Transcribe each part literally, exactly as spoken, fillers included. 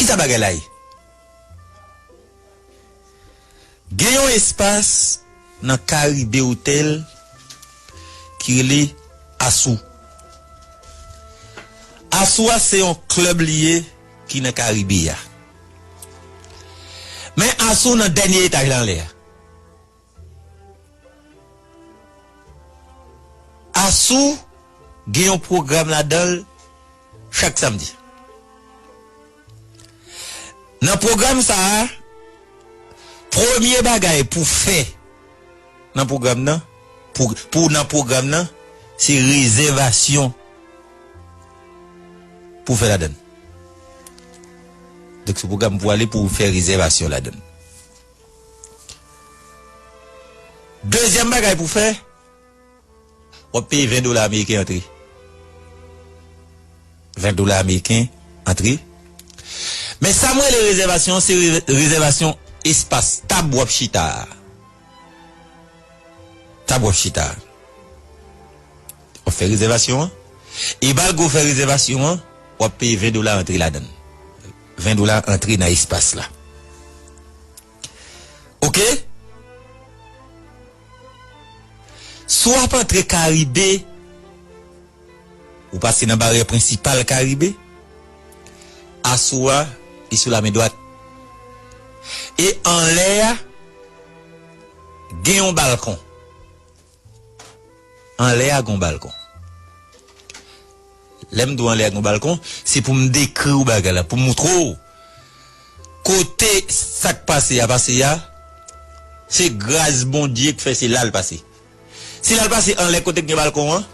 kisa bagay la ye? Gen yon espas nan Caribe Hotel ki rele Asou. Asou a se yon klèb li ye ki nan Karibe a. Men Asou nan dènye etaj la anlè a. Asou gen yon pwogram ladan l chak samdi. Nan pwogram sa a, premye bagay pou fè nan pwogram nan, pou, pou nan pwogram nan, se rezèvasyon pou fè ladan l. Donk, se pwogram pou ale pou fè rezèvasyon ladan l. Dezyèm bagay pou fè, w ap peye ven dola ameriken antre. Ven dola ameriken antre. Men sa m rele rezèvasyon, se re-, rezèvasyon espas tab w ap chita a. Tab w ap chita a. W ap fè rezèvasyon an. E malgre w fè rezèvasyon an, w ap peye ven dola antre ladan l. Ven dola antre nan espas la. Oke? Si w ap antre Karibe, ou pase nan baryè prensipal Karibe, Asou a, li sou la men dwat. E anlè a, gen yon balkon. Anlè a, gen yon balkon. Lè m di w anlè a, gen yon balkon, se pou m dekri w bagay la, pou m montre w kote sa k pase a pase a, se gras Bondye k fè se la l pase. Si l al pase anlè kote k gen balkon an,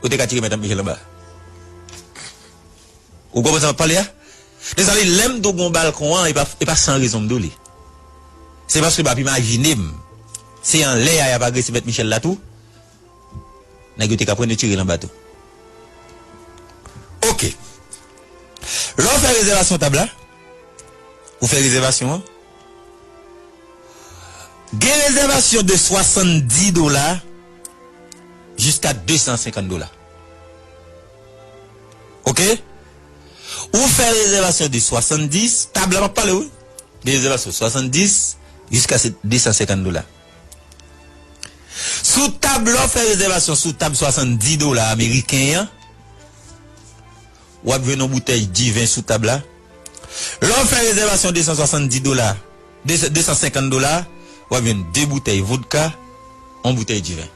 ou te ka tire Mèt Michel anba. Ou konprann sa m ap pale a? Dezole, lè m di w gen yon balkon an, e pa, e pa san rezon m di w li. Se paske m ap imajine m, se anlè a y ap agrese Mèt Michel la tou. Nèg yo te ka pran yo tire l anba tou. Oke. Lè w fè rezèvasyon tab la, ou fè rezèvasyon an, gen rezèvasyon de swasanndis dola jiska de san senkant dola. Oke? Ou fè rezèvasyon de swasanndis, tab la m ap pale wi. Gen rezèvasyon swasanndis jiska se de san senkant dola. Sou tab, lè w fè rezèvasyon sou tab swasanndis dola ameriken an, w ap jwenn yon boutèy diven sou tab la. Lè w fè rezèvasyon de san swasanndis dola, de, de san senkant dola, w ap jwenn de boutèy vodka, yon boutèy diven.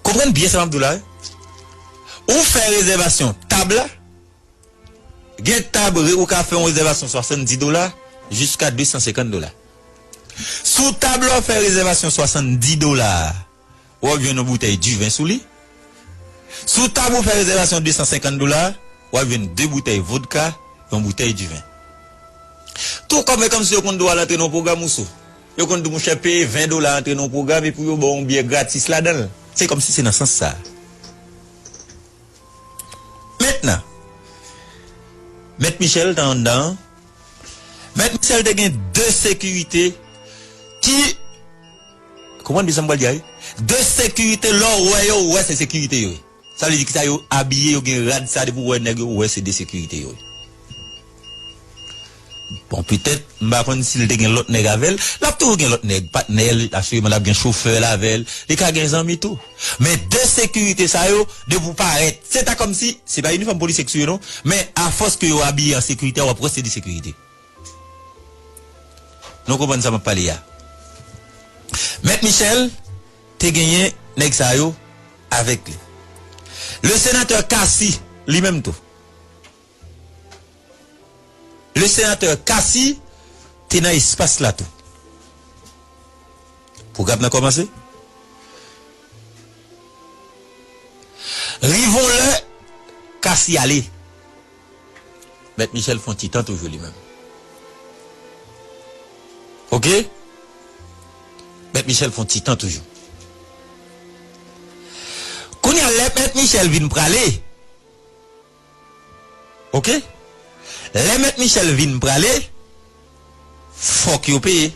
Konprann byen sa m ap di w la, wi. Ou fè rezèvasyon tab la, gen tab re-, ou ka fè yon rezèvasyon swasanndis dola jiska de san senkant dola. Sou tab la w fè rezèvasyon swasanndis dola a, w ap jwenn yon boutèy diven sou li. Sou tab ou fè rezèvasyon de san senkant dola a, w ap jwenn de boutèy vodka, yon boutèy diven. Tou kòm, e kòmsi yo konn di w al antre nan yon pwogram ou sou. Yo konn di w, monchè, peye ven dola antre nan yon pwogram epi yo ba w yon byè gratis ladan l. Se kòmsi se nan sans sa a. Mentnan, Mèt Michel te anndan an. Mèt Michel te gen de sekirite ki, konprann byen sa m pral di a wi? De sekirite, lè w wè yo, w wè se sekirite yo ye. Sa vle di kisa yo abiye, yo gen rad sa, depi w wè nèg yo, w wè se de sekirite yo ye. Bon, petèt, m pa konn si l te gen lòt nèg avè l. L ap toujou gen lòt nèg, patnè l, asirèman l ap gen chofè l avè l. Li ka gen zanmi tou. Men de sekirite sa yo, depi w parèt, se ta kòmsi, se pa inifòm polisye k sou yo non, men afòs ke yo abiye an sekirite, w ap wè se de sekirite. Nou konprann sa m ap pale a. Mèt Michel te genyen nèg sa yo avèk li. Le senatè Cassy, li menm tou. Le senatè Cassy te nan espas la tou. Pwogram nan kòmanse. Rive yon lè, Cassy ale. Mèt Michel fè yon ti tan toujou li menm. Oke? Mèt Michel fè yon ti tan toujou. Kounye a, lè Mèt Michel vin prale, oke? Lè Mèt Michel vin prale, fòk yo peye.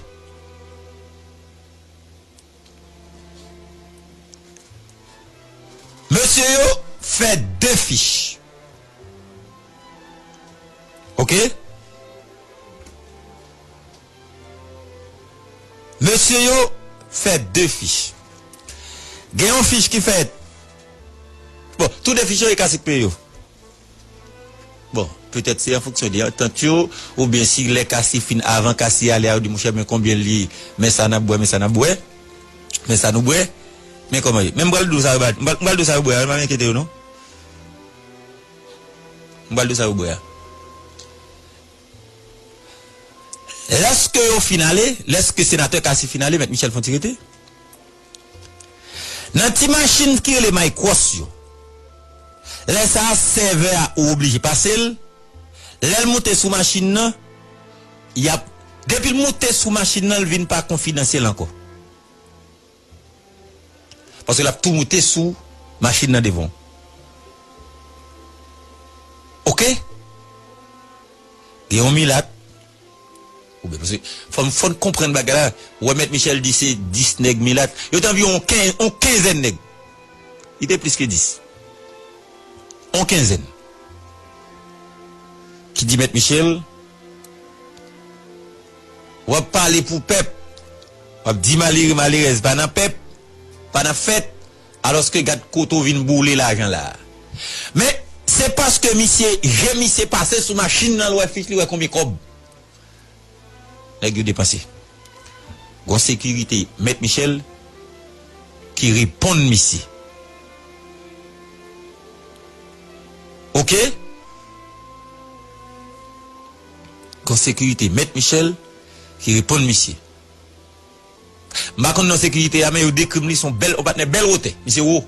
Mesye yo fè de fich. Ok? Mesye yo fè de fich. Gen yon fich ki fèt. Bon, tou de fich yo e Kasik peye yo. Bon, petèt se an fonksyon de antant yo, oubyen si lè Kasi fin, avan Kasi ale a, yo di, monchè, men konbyen li ye, men sa n ap bwè, men sa n ap bwè, men sa nou bwè, men kòman ye. Men m pral di w sa yo ba, m pral, m pral di w sa yo bwè a, pa enkyete yo non. M pral di w sa yo bwè a. Lèske yo fin ale, lèske senatè Kasi fin ale, Mèt Michèl fè yon ti rete. Nan ti machin ki rele Micross yo, lè sa a, sèvè a ou oblije pase l. Lè l moute sou machin nan, y ap, depi l moute sou machin nan, l vin pa konfidansyèl ankò. Paske l ap tou moute sou machin nan devan w. Ok? Gen yon milat. Oubyen, paske fò n, fò n konprann bagay la. Ou wè Mèt Michèl di se dis nèg milat. Yo te anviwon on kenz, on kenzèn nèg. Li te plis ke dis. On kenzèn. Ki di Mèt Michèl, w ap pale pou pèp. W ap di malere, malerèz pa nan pèp, pa nan fèt, alòske gad kote w vin boule lajan la a. Men, se paske misye, je misye pase sou machin nan, l wè fich, li wè konbyen kòb nèg yo depanse. Gon sekirite Mèt Michèl ki reponn misye. Ok? Gon sekirite Mèt Michèl ki reponn misye. M pa konn non sekirite a, men yo dekri m li se yon bèl, yon patnè bèl wotè. Misye wo.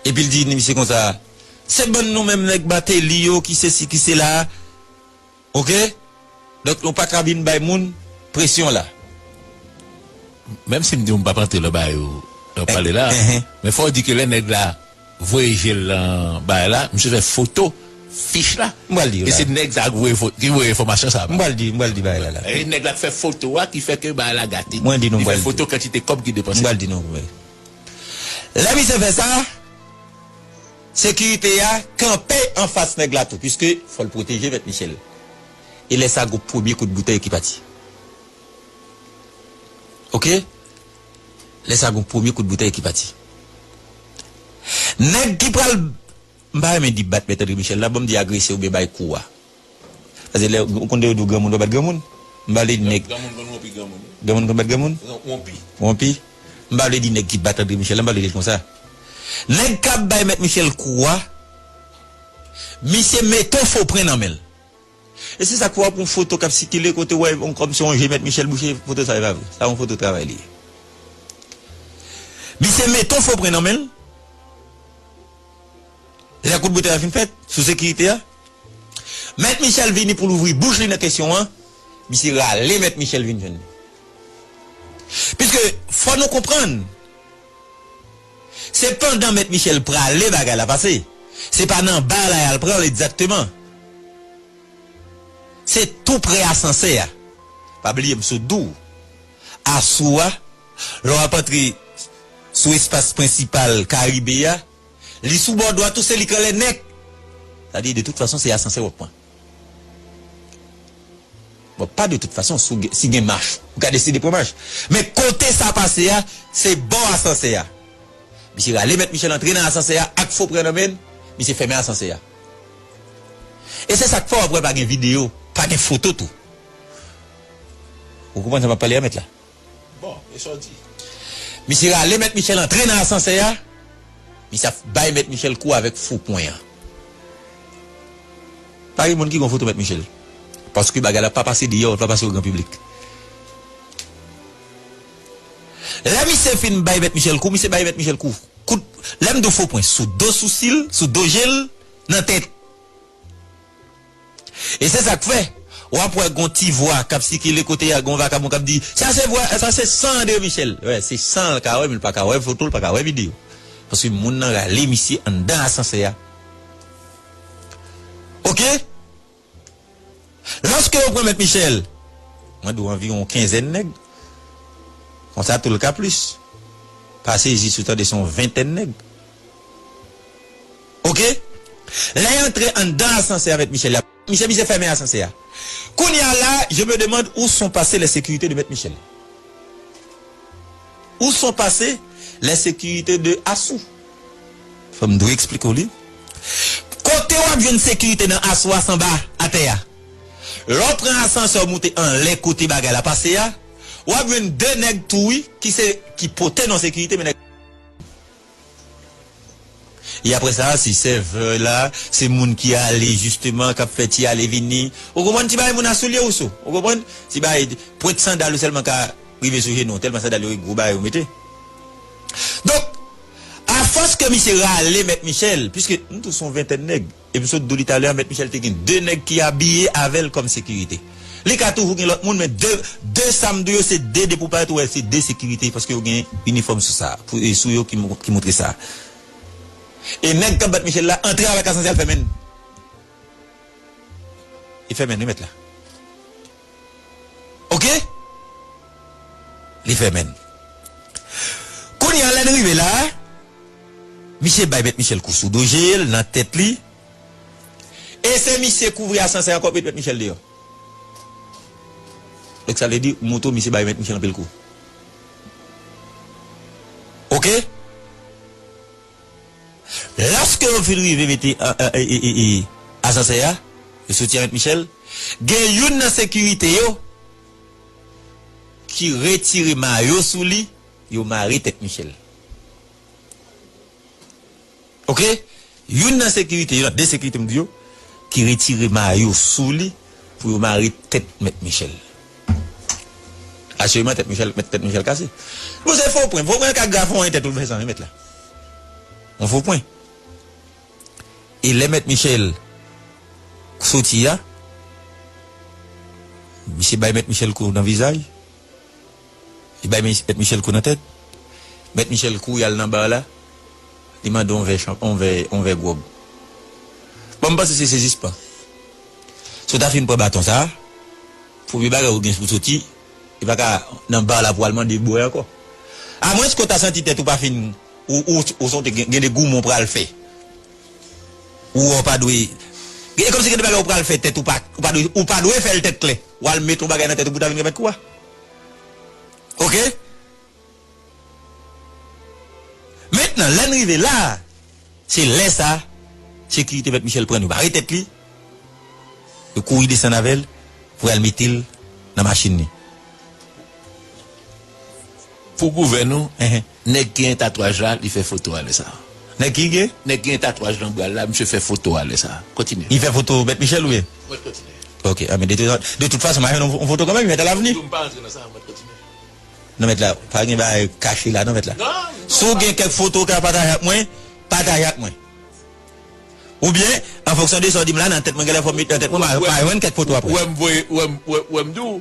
Epi l di misye konsa, se bann nou menm nèg Mateli yo ki sesi ki sela. Ok? Donk nou pa ka vin bay moun presyon la. Menm si m di w m p ap antre nan bagay ou, nan pale la, men fò w di ke lè nèg la voye je l nan bagay la, misye fè foto fich la. M pral di w la. E se nèg sa a ki voye fo-, ki voye enfòmasyon sa a ba. M pral di, m pral di bagay la la. E nèg la k fè foto a ki fè ke bagay la gate. Mwen di nou, m pral di. Li fè foto kantite kòb ki depanse. M pral di nou. Lè misye fè sa, sekirite a kanpe anfas nèg la tou, piske fò l pwoteje Mèt Michèl. E lè sa, gon premye kout boutèy ki pati. Ok? Lè sa, gon premye kout boutèy ki pati. Nèg ki pral, m pa renmen di bat Mèt André Michel la, ban m di agrese oubyen bay kou a. Paske lè ou konn lè yo di w granmoun, w ap bat granmoun. M pa vle di nèg. Granmoun konn wonpi granmoun. Granmoun konn bat granmoun? Wonpi. Wonpi. M pa vle di nèg ki bat André Michel la, m pa vle di l konsa. Nèg k ap bay Mèt Michel kou a, misye mete yon fo pwen nan men l. E se sa k fè w ap yon foto k ap sikile kote w wè yon kòmsi yon je Mèt Michel bouche, foto sa e pa vre. Sa yon foto travay li ye. Misye mete yon fo pwen nan men l. Lè kout boutèy la fin fèt, sou sekirite a, Mèt Michel vini pou l ouvri bouch li nan kesyon an, misye rale Mèt Michel vin jwenn li. Piske, fò nou konprann, se pandan Mèt Michel prale bagay la pase. Se pa nan ba la y al pran l egzakteman. Se tou pre asansè a. Pa bliye m sot di w. Asou a, lè w ap antre sou espas prensipal Karibe a, li sou bò dwat ou, se li k anlè nèt. Sa di, de tout fason, se asansè w ap pran. Bon, pa de tout fason, si w gen, si gen mach, ou ka deside pran mach. Men kote sa pase a, se bò asansè a. Misye rale Mèt Michel antre nan asansè a ak fo pwen nan men l, misye fèmen asansè a. E se sa k fè w ap wè pa gen videyo, pa gen foto tou. Ou konprann sa m ap pale a, mèt la? Bon, e sa w di? Misye rale Mèt Michel antre nan asansè a, misye ap bay Mèt Michel kou avèk fo pwen an. Pa gen moun ki gon foto Mèt Michel. Paske bagay la pa pase deyò, pa pase o gran piblik. Lè misye fin bay Mèt Michel kou, misye bay Mèt Michel kou. Kout, lè m di w fo pwen, sou do sousi l, sou do je l, nan tèt. E se sa k fè, w ap wè gon ti vwa k ap sikile kote a, gon vakabon k ap di, sa se vwa, sa se san André Michel. Wè, se san l ka wè, men l pa ka wè foto, l pa ka wè videyo. Paske moun nan rale misye anndan asansè a. Ok? Lòske yo pran Mèt Michel, mwen di w anviwon yon kenzèn nèg. Konsa tou l ka plis. Pase jis ou tande se yon ventèn nèg. Ok? Lè y antre anndan asansè a Mèt Michel la, misye, misye fèmen asansè a. Kounye a la, je me demande où sont passées les sécurités de Mèt Michel. Où sont passées les sécurités de Asou? Fò m dwe eksplike w li. Kote w ap jwenn sekirite nan Asou a sanba atè a? Lè w pran asansè w moute anlè kote bagay la pase a, w ap jwenn de nèg tou wi ki se, ki pote non sekirite, men nèg E apre sa, se sèvè la, se moun ki ale jisteman, k ap fè ti ale vini. Ou konprann? Ti bagay moun a soulye ou sou. Ou konprann? Ti bagay pwent sandal ou sèlman ka rive sou jenou, tèlman sandal yo gwo bagay yo mete. Donk, afòs ke misye rale Mèt Michel, piske nou tou se yon ventèn nèg, e m sot di w li talè a, Mèt Michel te gen de nèg ki abiye avè l kòm sekirite. Li ka toujou gen lòt moun, men de, de sa m di w yo, se de, depi w parèt, ou wè, se de sekirite, paske yo gen inifòm sou sa, pou, e sou yo ki, ki montre sa. E nèg k ap bat Michel la antre avèk asansè, l fèmen l. Li fèmen l, wi, mèt la. Oke? Li fèmen l. Kounye a, lè n rive la, misye bay Mèt Michel kou sou do je l, nan tèt li. E se misye k ouvri asansè ankò, met Mèt Michel deyò. Donk, sa vle di, moto, misye bay Mèt Michel anpil kou. Oke? Lòske yo fin rive mete, a, a, e, e, e, e, asansè a, yo soti ak Mèt Michel, gen youn nan sekirite yo ki retire mayo sou li, yo mare tèt Michel. Oke? Youn nan sekirite yo, de sekirite m di yo, ki retire mayo sou li pou yo mare tèt Mèt Michel. Asireman, tèt Michel, tèt Michel kase. Bon, se fo pwen. Fo pwen ka grave yon tèt ou fè sa, mèt la. Yon fo pwen. E lè Mèt Michel soti a, misye bay Mèt Michel kou nan vizaj. Li bay Mèt Michel kou nan tèt. Mèt Michel kouri al nan ba la. Li mande yon vè chanp-, yon vè, yon vè gwòg. Bon, m panse se sezisman. Si w ta fin pran baton sa, premye bagay ou gen pou soti, li pa ka nan ba la pou al mande bwè ankò. Amwenske w ta santi tèt ou pa fin, ou, ou, ou santi gen, gen de goumen w pral fè. Ou wè w pa dwe. E kòmsi gen de bagay ou pral fè tèt ou pa, ou pa dwe, ou pa dwe fè l tèt klè. W al met yon bagay nan tèt ou pou w ta vin remèt kou a. Oke? Mentnan, lè n rive la, se lè sa, sekirite Mèt Michel pran, yo bare tèt li, yo kouri desann avè l, pou al mete l nan machin li. Pou gouvèn ou, Enhen. Nèg ki gen tatwaj la, li fè foto a lè sa. Nèg ki gen? Nèg ki gen tatwaj nan bra l la, misye fè foto a lè sa. Kontinye. Li fè foto Mèt Michel, wi? Mwen kontinye. Ok, a, men de, de tout fason, m a jwenn yon, yon foto kanmenm, mèt a l ap vini. M pa rantre nan sa, mwen kontinye. Non, mèt la, pa gen bagay kache la, non, mèt la. Non, non. Si w gen kèk foto w ka pataje ak mwen, pataje ak mwen. Oubyen, an fonksyon de sa w di m la, nan tèt mwen, genlè fò m met nan tèt mwen, m a, m a jwenn kèk foto apre. Wè m voye, wè m, wè, wè m di w,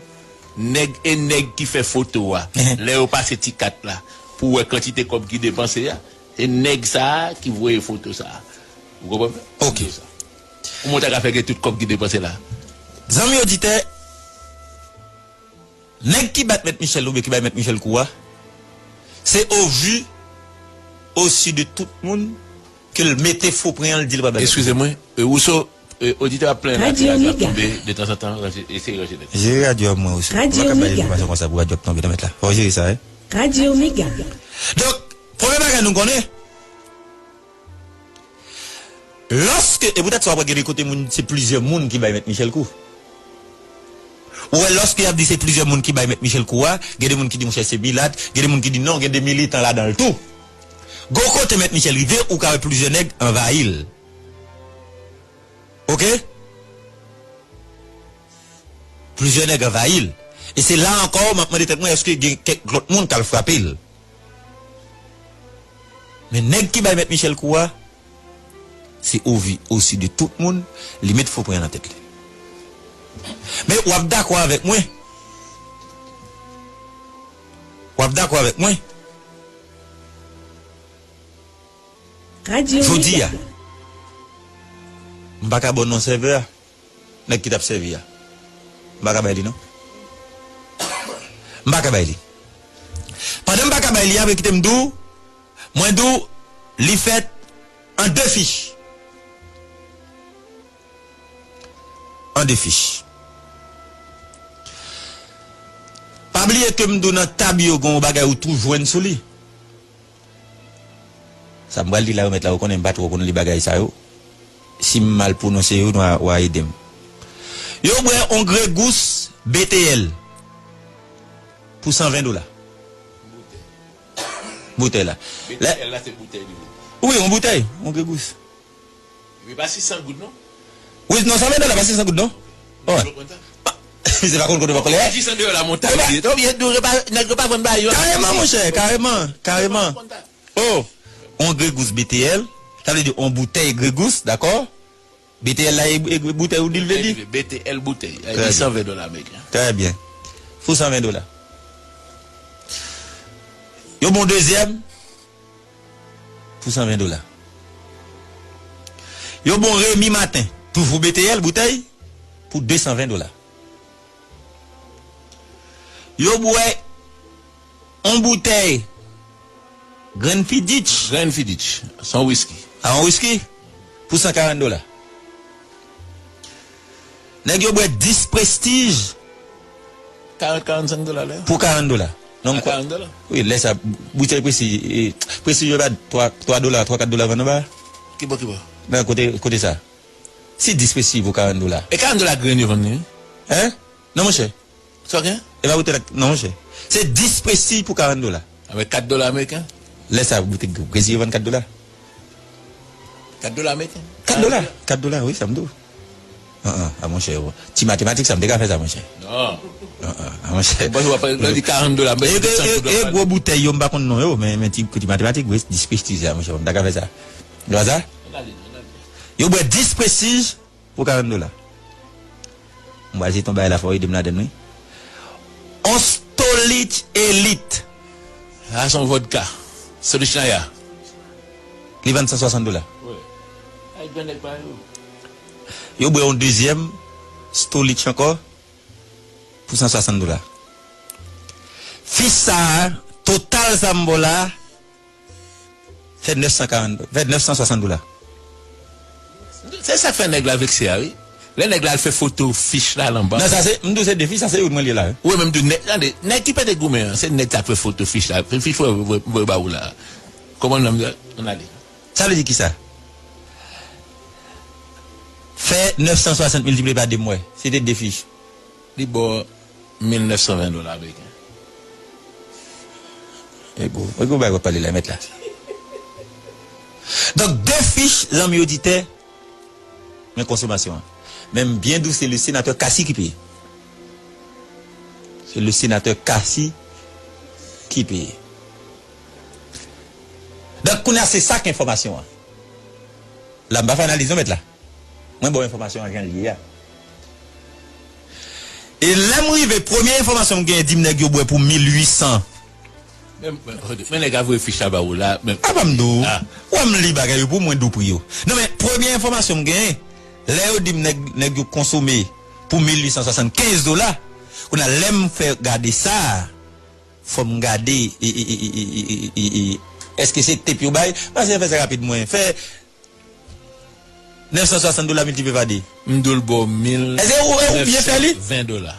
nèg e nèg ki fè foto a, Enhen. Lè yo pase ti kat la, pou w wè kantite kòb ki depanse a, e nèg sa a ki voye foto sa a. Ou konprann? Ok. Ou mwen ta ka fè gen tout kòb ki depanse la. Zanmi oditè, nèg ki bat Mèt Michel oubyen ki bay Mèt Michel kou a, se au vu, au su de tout moun ke l mete fo pwen an, l di l pa bay. Eskize mwen, e, Rousseau, e, oditè ap plenyen la, ti radyo a ap tonbe detanzantan, ranje, eseye ranje nèt. Jere radyo a mwen, Rousseau. Ou pa ka bay enfòmasyon konsa pou radyo ap tonbe nan mèt la. Fò w jere sa, wi. Radyo Mega. Donk, premye bagay nou konnen, lòske, e poutèt sa w ap wè gen de kote moun, se plizyè moun ki bay Mèt Michel kou. Ou wè, lòske y ap di se plizyè moun ki bay Mèt Michel kou a, gen de moun ki di, monchè, se milat, gen de moun ki di non, gen de militan ladan l tou. Gon kote Mèt Michel rive, ou ka wè plizyè nèg anvayi l. Oke? Plizyè nèg anvayi l. E se la ankò, m ap mande tèt mwen, èske gen kèk lòt moun k al frape l? Men nèg ki bay Mèt Michel kou a, se au vu, au su de tout moun, li met fo pwen an nan tèt li. Men w ap dakò avèk mwen. W ap dakò avèk mwen. Jodi a, m pa ka ba w non sèvè a. Nèg ki t ap sèvi a. M pa ka bay li, non. M pa ka bay li. Pandan m pa ka bay li a, men kite m di w, mwen di w, li fèt an de fich. an de fich. Pa bliye ke m di w nan tab yo gen yon bagay ou tou jwenn sou li. Sa m pral di la yo mèt la, ou konnen m pa twò konn li bagay sa yo. Si m mal pwononse yo, w a, w a ede m. Yo bwè on Grey Goose B T L pou san ven dola. Boutèy la. Lè, B T L la se boutèy li ye. Wi, on boutèy, on Grey Goose. Li pa sis san goud non. Wi, non, san ven dola, pa sis san goud non. Wi. Misye pa konn kote w pa kole. Sis san dola monta li ye. Nèg yo pa vann ba yo. Kareman, monchè, kareman, kareman. Oh, on Grey Goose B T L, sa vle di on boutèy Grey Goose, dakò? B T L la e, e boutèy ou di l vle di? B T L boutèy. Trè byen. San ven dola ameriken. Trè byen. Pou san ven dola. Yo bon dezyèm pou san ven dola. Yo bon Remi Maten, toujou B T L boutèy, pou de san ven dola. Yo bwè on boutèy Glenfiddich. Glenfiddich, se yon wiski. A, yon wiski pou san karant dola. Nèg yo bwè dis Prestige. Karant, karannsenk dola lè. Pou karant dola. Non, a karant dola? Wi, lè sa, boutèy Prestige, e, Prestige yo ba twa, twa dola, twa, kat dola vann anba. Ki bò, ki bò? Nan kote, kote sa. Si dis Prestige pou karant dola. E karant dola grenn yo vann li, wi. Hein? Non, monchè. Sa gen? E pa boutèy la, non, monchè. Se dis Prestige pou karant dola. Avèk kat dola ameriken? Lè sa, boutèy Prestige yo vann kat dola. Kat dola ameriken? Kat dola. Kat dola, wi, sa m di w. An, an, a, monchè, ti matematik sa, m te ka fè sa, monchè. Non. An, an, a, monchè. Bon, w ap di karant dola, men e, e, e gwo boutèy yo, m pa konn non yo, men, men ti, ti matematik, wi, dis Prestige sa, monchè, m ta ka fè sa. Yo bwè dis Prestige pou karant dola. M pral site yon bagay la, fò w ede m ladann, wi. On Stolichnaya Elite. Sa se yon vodka. Stolichnaya. Li vann san swasant dola. Wi. Ay, grannèg pa yo. Yo bwè yon dezyèm Stolichnaya ankò pou san swasant dola. Fich sa a, total sa m ba w la, fè nèf san karant, fè nèf san swasant dola. Se sa k fè nèg la vekse a, wi. Lè nèg la al fè foto fich la l anba. Non, sa se, m di w se de fich, sa se youn mwen li la, wi. Wi, men m di w nèg, tande, nèg ki pete goumen an, se nèg sa k fè foto fich la. Fich mwen voye ba ou la. Kòman nonm nan, ann ale. Sa vle di kisa? Fè nèf san swasant miltipliye pa de m wè. Se te de fich. Li ba w mil nèf san ven dola ameriken. E gwo, e gwo bagay w ap pale la, mèt la. Donk, de fich, zanmi oditè, men konsomasyon an. Men m byen di w, se le senatè Cassy ki peye. Se le senatè Cassy ki peye. Donk, kounye a, se sa k enfòmasyon an. La, m pa fè analiz non, mèt la. Mwen ba w enfòmasyon an jan l ye a. E lè m rive, premye enfòmasyon m genyen di m nèg yo bwè pou mil uit san. Men, men, men nèg a voye fich la ba ou la, men. A pa m di w. A. Wè m li bagay yo pou mwen di w pri yo. Non, men premye enfòmasyon m genyen, lè yo di m nèg, nèg yo konsome pou mil uit san swasannkenz dola, kounye a lè m fè gade sa, fò m gade, e, e, èske se tep yo bay? Pase fè sa rapid mwen. Fè nèf san swasant dola miltipliye pa de. M di w l ba w mil nèf san ven dola.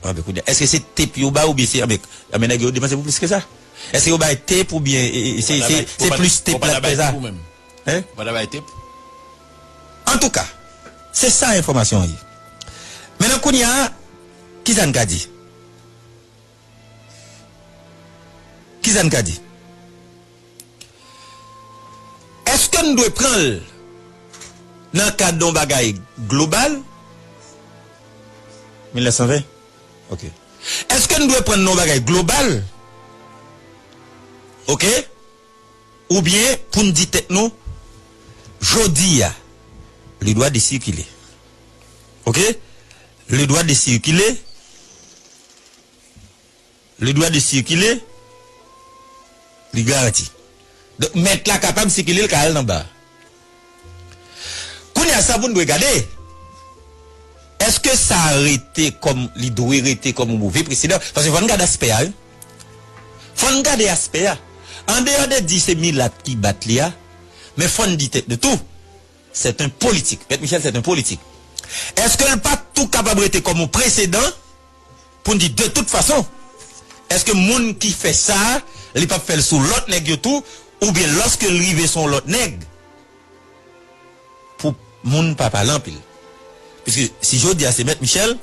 Anben, kounye a, èske se tep yo bay oubyen se, anben, anben nèg yo depanse pou plis ke sa? Èske yo bay tep oubyen, e, e, se, se, se plis tep la k fè sa? Hein? Antouka, se sa enfòmasyon an ye. Mentnan kounye a, kisa n ka di? Kisa n ka di? Èske n dwe pran l nan kad yon bagay global? Mil nèf san ven? Ok. Èske n dwe pran l nan yon bagay global? Ok? Oubyen pou n di tèt nou, jodi a, le droit de circuler. Ok? Le droit de circuler. Le droit de circuler, li garanti. Donk, mèt la kapab sikile, l ka al nan ba. Kounye a, sa pou n dwe gade. Èske sa rete kòm, li dwe rete kòm yon move presedan? Paske fò n gade aspè a, wi. Fò n gade aspè a. Andeyò de di se milat ki bat li a, men fò n di tèt nou tou. C'est un politique. Mèt Michel, c'est un politique. Èske l pa t tou kapab rete kòm yon presedan pou n di, de tout fason, èske moun ki fè sa, li p ap fè l sou lòt nèg yo tou, oubyen lòske l rive sou yon lòt nèg, pou moun pa pale anpil? Piske si jodi a se Mèt Michel,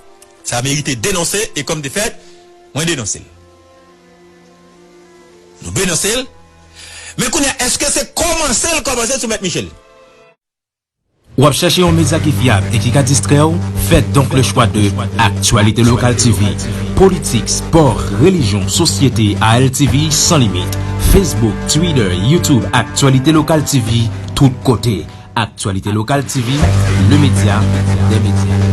sa merite denonse, e kòm de fèt, mwen denonse l. Nou denonse l. Men kounye a, èske se kòmanse l kòmanse sou Mèt Michel? W ap chèche yon medya ki fyab e ki ka distrè w? Fè donk le chwa de Actualité Locale T V. Politik, spò, relijyon, sosyete, A L T V san limit. Facebook, Twitter, YouTube, Actualité Locale T V, tout kote. Actualité Locale T V, le média des médias.